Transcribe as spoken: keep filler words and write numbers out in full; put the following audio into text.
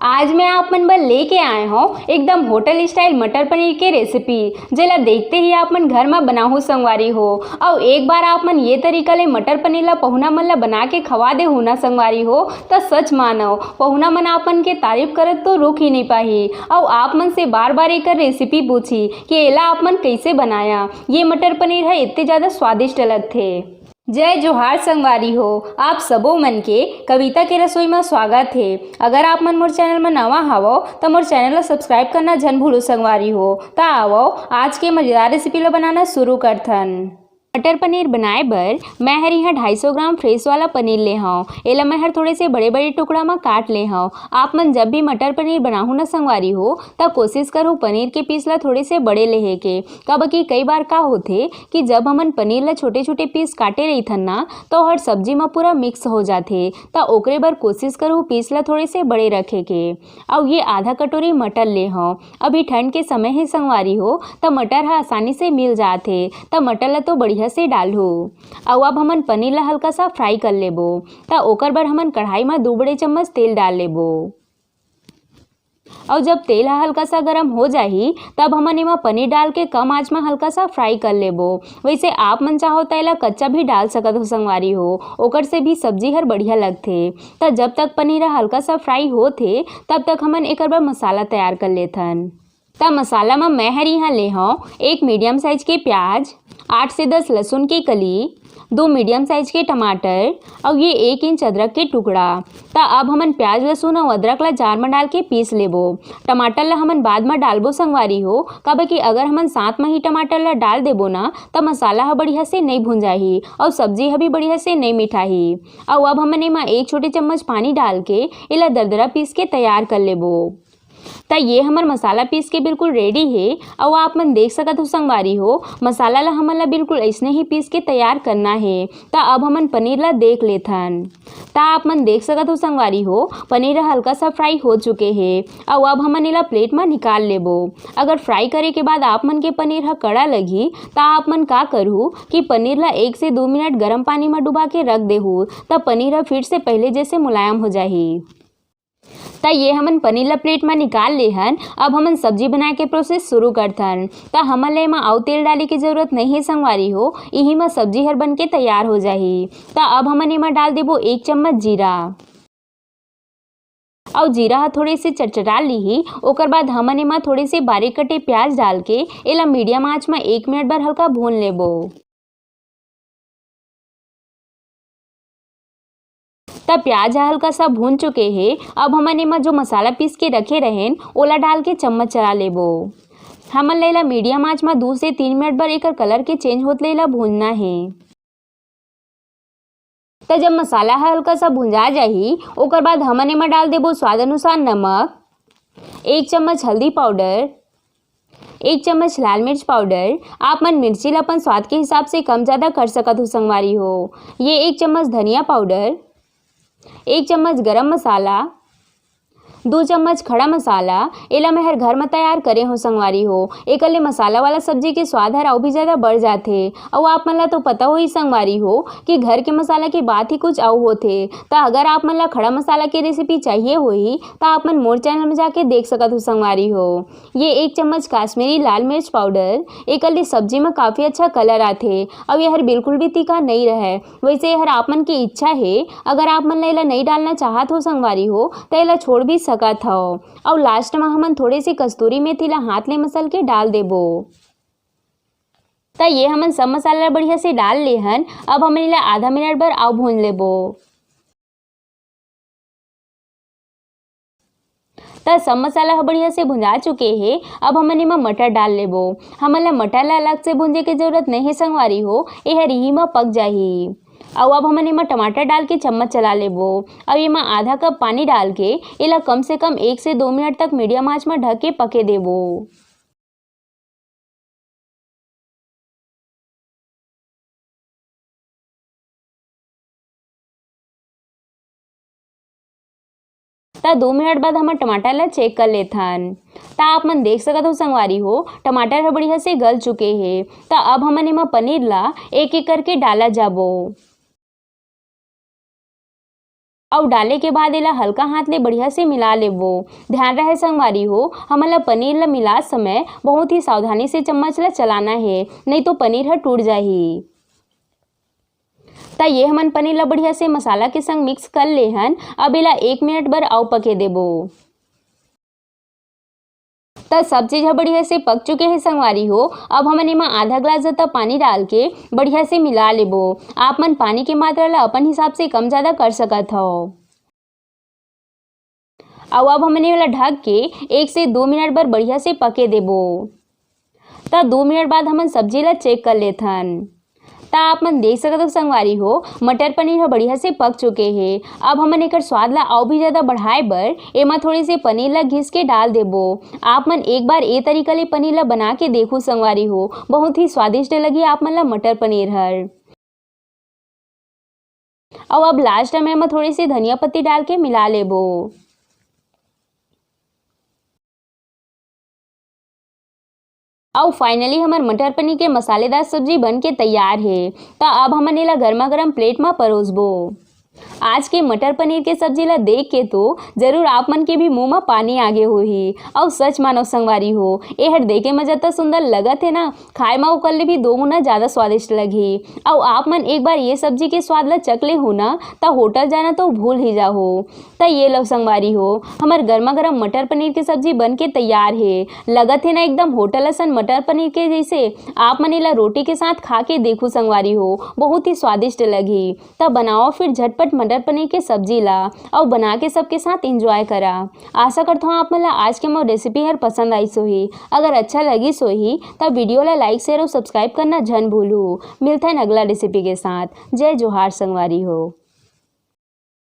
आज मैं आप मन बर लेके आए हौं एकदम होटल स्टाइल मटर पनीर के रेसिपी, जेला देखते ही आप मन घर म बनाहू संगवारी हो। अउ एक बार आप मन ये तरीका ले मटर पनीर ला पहुना मन ला बना के खवा देहू ना संगवारी हो, त सच मानव, पहुना मन आप मन के तारीफ करत तो रुक ही नहीं पाही। अउ आप मन से बार बार एकर रेसिपी पूछी कि एला आप मन कैसे बनाया, ये मटर पनीर ह इतने ज्यादा स्वादिष्ट लगथे। जय जोहार संगवारी हो, आप सबो मन के कविता के रसोई म स्वागत हे। अगर आप मन मोर चैनल म नवा हवव, त मोर चैनल ला सब्सक्राइब करना झन भूलू संगवारी हो। त आवव, आज के मजेदार रेसिपी ला बनाना शुरू करथन। मटर पनीर बनाए बर मैं हर इहाँ ढाई सौ ग्राम फ्रेश वाला पनीर ले हौं। एला मैं हर थोड़े से बड़े-बड़े टुकड़ा म काट ले हौं। आप मन जब भी मटर पनीर बनाहू न संगवारी हो, त कोशिश करहू पनीर के पीस ला थोड़े से बड़े लेहे के। काबर कि कई बार का होथे कि जब हमन पनीर ला छोटे-छोटे पीस काटे रहिथन ना, त ओहर सब्जी म पूरा मिक्स हो जाथे। त ओकरे बर कोशिश करहू पीस ला थोड़े से बड़े रखे के। अउ ये आधा कटोरी मटर ले हौं। अभी ठंड के समय हे संगवारी हो, त मटर ह आसानी से मिल जाथे, त मटर ल तो बढ़िया से डालहू। अउ अब हमन पनीर ल हल्का सा फ्राई कर लेबो। त ओकर बर हमन कढ़ाई म दू बड़े चम्मच तेल डाल लेबो। अउ जब तेल ह हल्का सा गरम हो जाही, तब हमन एमा पनीर डाल के कम आंच म हल्का सा फ्राई कर लेबो। वैसे आप मन चाहो त एला कच्चा भी डाल सकत हो संगवारी हो, ओकर से भी सब्जी हर बढ़िया लगथे। त जब तक पनीर ह हल्का सा फ्राई होत हे, तब तक हमन एकर बर मसाला तैयार कर लेथन। त मसाला म मैं हर इहाँ ले हौं एक मीडियम साइज के प्याज, आठ से दस लहसुन के कली, दो मीडियम साइज के टमाटर अउ ये एक इंच अदरक के टुकड़ा। त अब हमन प्याज, लहसुन अउ अदरक ला जार म डाल के पीस लेबो। टमाटर ला हमन बाद म डालबो संगवारी हो, काबर कि अगर हमन साथ म ही टमाटर ला डाल देबो ना, त मसाला ह बढ़िया से नइ भुंजाही अउ सब्जी ह भी बढ़िया से नइ मिठाही। अउ अब हमन एमा एक छोटे चम्मच पानी डाल के एला दरदरा पीस के तैयार कर लेबो। त ये हमर मसाला पीस के बिल्कुल रेडी हे। अउ आप मन देख सकत हो संगवारी हो, मसाला ला हमन ला बिल्कुल अइसने ही पीस के तैयार करना हे। त अब हमन पनीर ला देख लेथन। त आप मन देख सकत हो संगवारी हो, पनीर ह हल्का सा फ्राई हो चुके हे। अउ अब हमन एला प्लेट म निकाल लेबो। अगर फ्राई करे के बाद आप मन के पनीर ह कड़ा लगही, त आप मन का करहू कि पनीर ला एक से दू मिनट गरम पानी म डुबा के रख देहू, त पनीर ह फिर से पहले जैसे मुलायम हो जाही। त ये हमन पनीर ला प्लेट म निकाल ले हन। अब हमन सब्जी बनाए के प्रोसेस शुरू करथन। त हमन ला एमा अउ तेल डाले के जरूरत नइ हे संगवारी हो, इही म सब्जी हर बन के तैयार हो जाही। त अब हमन एमा डाल देबो एक चम्मच जीरा। अउ जीरा ह थोड़े से चटचटा लिही, ओकर बाद हमन एमा थोड़े से बारीक कटे प्याज डाल के एला मीडियम आंच म एक मिनट बर हल्का भून लेबो। त प्याज ह हल्का सा भून चुके हे। अब हमन एमा जो मसाला पीस के रखे रहेन, ओला डाल के चम्मच चला लेबो। हमन ला एला मीडियम आंच म दू से तीन मिनट बर एकर कलर के चेंज होत ले एला भूनना हे। त जब मसाला ह हल्का सा भुंजा जाही, ओकर बाद हमन एमा डाल देबो स्वाद अनुसार नमक, एक चम्मच हल्दी पाउडर, एक चम्मच लाल मिर्च पाउडर। आप मन मिर्ची ल अपन स्वाद के हिसाब से कम ज्यादा कर सकत हो संगवारी हो। ये एक चम्मच धनिया पाउडर, एक चम्मच गरम मसाला, दू चम्मच खड़ा मसाला, एला मैं हर घर म तैयार करे हो संगवारी हो। एकर ले मसाला वाला सब्जी के स्वाद हर अउ भी ज्यादा बढ़ जाथे। अउ आप मन ला तो पता होही संगवारी हो कि घर के मसाला के बात ही कुछ अउ होथे। त अगर आप मन ला खड़ा मसाला के रेसिपी चाहिए होही, त आप मन मोर चैनल म जाके देख सकत हो संगवारी हो। ये एक चम्मच काश्मीरी लाल मिर्च पाउडर, एकर ले सब्जी म काफी अच्छा कलर आथे, अउ ये हर बिल्कुल भी तीखा नइ रहय। वैसे ये हर आप मन के इच्छा हे, अगर आप मन ला एला नइ डालना चाहत हो संगवारी हो, त एला छोड़ भी सकत हव। अउ लास्ट म हमन थोड़े से कस्तूरी मेथी ला हाथ ले मसल के डाल देबो। त ये हमन सब मसाला ला बढ़िया से डाल ले हन। अब हमन एला आधा मिनट बर अउ भून लेबो। त सब मसाला ह बढ़िया से भुंजा चुके हे। अब हमन एमा मटर डाल लेबो। हमन ला मटर ला अलग से भूंजे के जरूरत नइ हे संगवारी हो, ए हर इही म पक जाही। अउ अब हमन एमा टमाटर डाल के चम्मच चला लेबो। अउ एमा आधा कप पानी डाल के एला कम से कम एक से दो मिनट तक मीडियम आंच म ढक के पके देबो। त दो मिनट बाद हमर टमाटर ला चेक कर लेथन। त आप मन देख सकत हो संगवारी हो, टमाटर ह बढ़िया से गल चुके हे। त अब हमन एमा पनीर ला एक एक करके डाला जाबो। अउ डाले के बाद एला हल्का हाथ ले बढ़िया से मिला लेबो। ध्यान रहे संगवारी हो, हमन ला पनीर ला मिलात समय बहुत ही सावधानी से चम्मच ला चलाना हे, नहीं तो पनीर ह टूट जाही। त ये हमन पनीर ला बढ़िया से मसाला के संग मिक्स कर ले हन। अब एला एक मिनट बर अउ पके देबो। त सब चीज ह बढ़िया से पक चुके हे संगवारी हो। अब हमन एमा आधा ग्लास जतक पानी डाल के बढ़िया से मिला लेबो। आप मन पानी के मात्रा ला अपन हिसाब से कम ज्यादा कर सकत हव। अउ अब हमन एला ढक के एक से दो मिनट बर बढ़िया से पके देबो। त दो मिनट बाद हमन सब्जी ला चेक कर लेथन। त आप मन देख सकत हो संगवारी हो, मटर पनीर ह बढ़िया से पक चुके हे। अब हमन एकर स्वाद ला अउ भी ज्यादा बढ़ाए बर एमा थोड़े से पनीर ला घिस के डाल देबो। आप मन एक बार ए तरीका ले पनीर ला बना के देखो संगवारी हो, बहुत ही स्वादिष्ट लगही आप मन ला मटर पनीर हर। अउ अब लास्ट में एमा थोड़ी सी धनिया पत्ती डाल के मिला लेबो। अउ फाइनली हमर मटर पनीर के मसालेदार सब्जी बन के तैयार हे। त अब हमन एला गर्मा गर्म प्लेट म परोसबो। आज के मटर पनीर के सब्जी ला देख के तो जरूर आप मन के भी मुंह म पानी आगे होही। अउ सच मानो संगवारी हो, एहर देखे म जतका सुंदर लगत हे ना, खाए म ओकर ले भी दो गुना ज्यादा स्वादिष्ट लगही। अउ आप मन एक बार ये सब्जी के स्वाद ला चख ले हो ना, त होटल जाना तो भूल ही जाहो। त ये लो संगवारी हो, हमर गर्मा गर्म मटर पनीर के सब्जी बन के तैयार हे। लगत हे ना एकदम होटल असन मटर पनीर के जैसे। आप मन एला रोटी के साथ खा के देखू संगवारी हो, बहुत ही स्वादिष्ट लगही। त बनाओ फिर झटपट मटर पनीर के सब्जी ला, अउ बना के सबके साथ एंजॉय करा। आशा करत हूँ आप मन ला आज के मोर रेसिपी हर पसंद आइस होही। अगर अच्छा लगिस होही त वीडियो ला लाइक, शेयर अउ सब्सक्राइब करना झन भूलू। मिलथन अगला रेसिपी के साथ। जय जोहार संगवारी हो।